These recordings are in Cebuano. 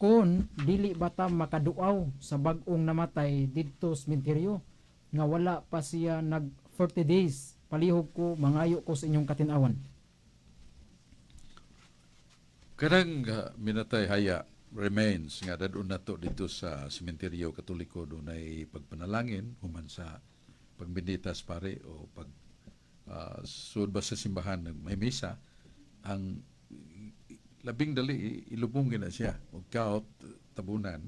Kon dili ba ta makaduaw sa bag-ong namatay didto sa sementeryo nga wala pa siya nag 40 days? Palihog ko, mangayo ko sa inyong katinawan. Kanang minatay haya remains nga dadon nato dito sa sementeryo Katoliko, dunay pagpanalangin human sa pagbinditas pare o pag sud ba sa simbahan ng may misa. Ang labing dali, ilubong gina siya og kaut tabunan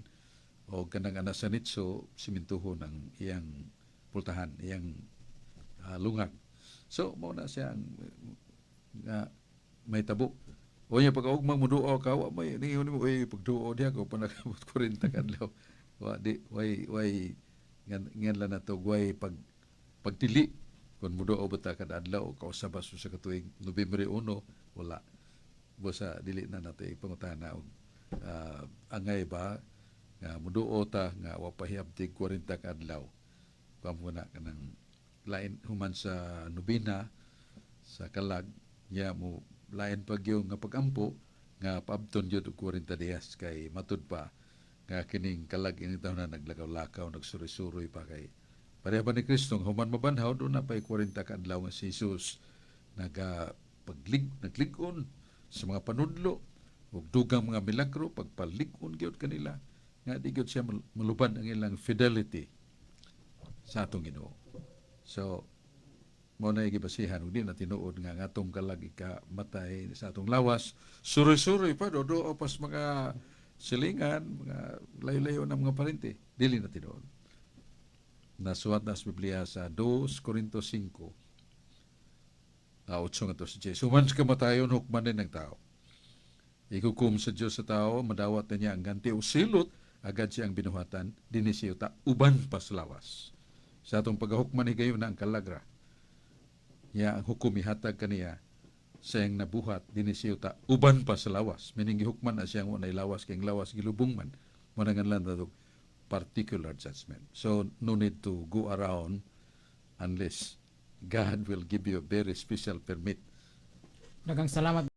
o kanang ana sa nitso, simintuhon ang iyang pultahan, iyang lungag. So mao na siya ang nga may tabo. O niya pag ugmang muduo ka, wa may ningon mo, "Uy, pagduo diha ko panakabot 40 ka adlaw." Wa di way way ngan ngan lang nato way pagdili kung muduo ba ta kada adlaw o kausa ba sa katuig Nobyembre 1, wala. Busa dili na nato ipangutana og angay ba nga muduo ta nga wa pa hiabtig 40 ka adlaw. Kuan mo na kanang lain human sa nobena sa kalag ya mo, lain pa gyud nga pagampo nga paabton gyud og 40 dias kay matud pa nga kining kalag ini taon na naglakaw-lakaw, nagsuroy-suroy pa, kay pareha ba ni Kristo nga human mabanhaw doon na pay 40 ka adlaw nga si Jesus naga paglig naglig-on sa mga panudlo ug dugang mga milagro, pagpalig-on gyud kanila nga di gyud siya malubad ang ilang fidelity sa atong Ginoo. So mo na gibasihan ug di na tinuod nga ang atong kalag ikamatay sa atong lawas, suroy-suroy pa do pas mga silingan, mga layo-layo na mga parente. Dili na tinuod. Nasuwat na sa Biblia sa 2 Corinto 5, 8 nga to sa Jesus. Human sa kamatayon, hukman din ng tao. Ikukum sa Diyos sa tao, madawat na niya ang ganti o silot, agad siya ang binuhatan, dinhi sa yuta, uban pa sa lawas. Sa atong pagahukman higayon na ang kalagra. Niya ang hukom ihatag kaniya sa iyang nabuhat dinhi sa yuta, uban pa sa lawas. Meaning gihukman na siyang walay lawas, kay ang lawas gilubong man. Manangan lang na particular judgment. So, no need to go around unless God will give you a very special permit. Daghang salamat.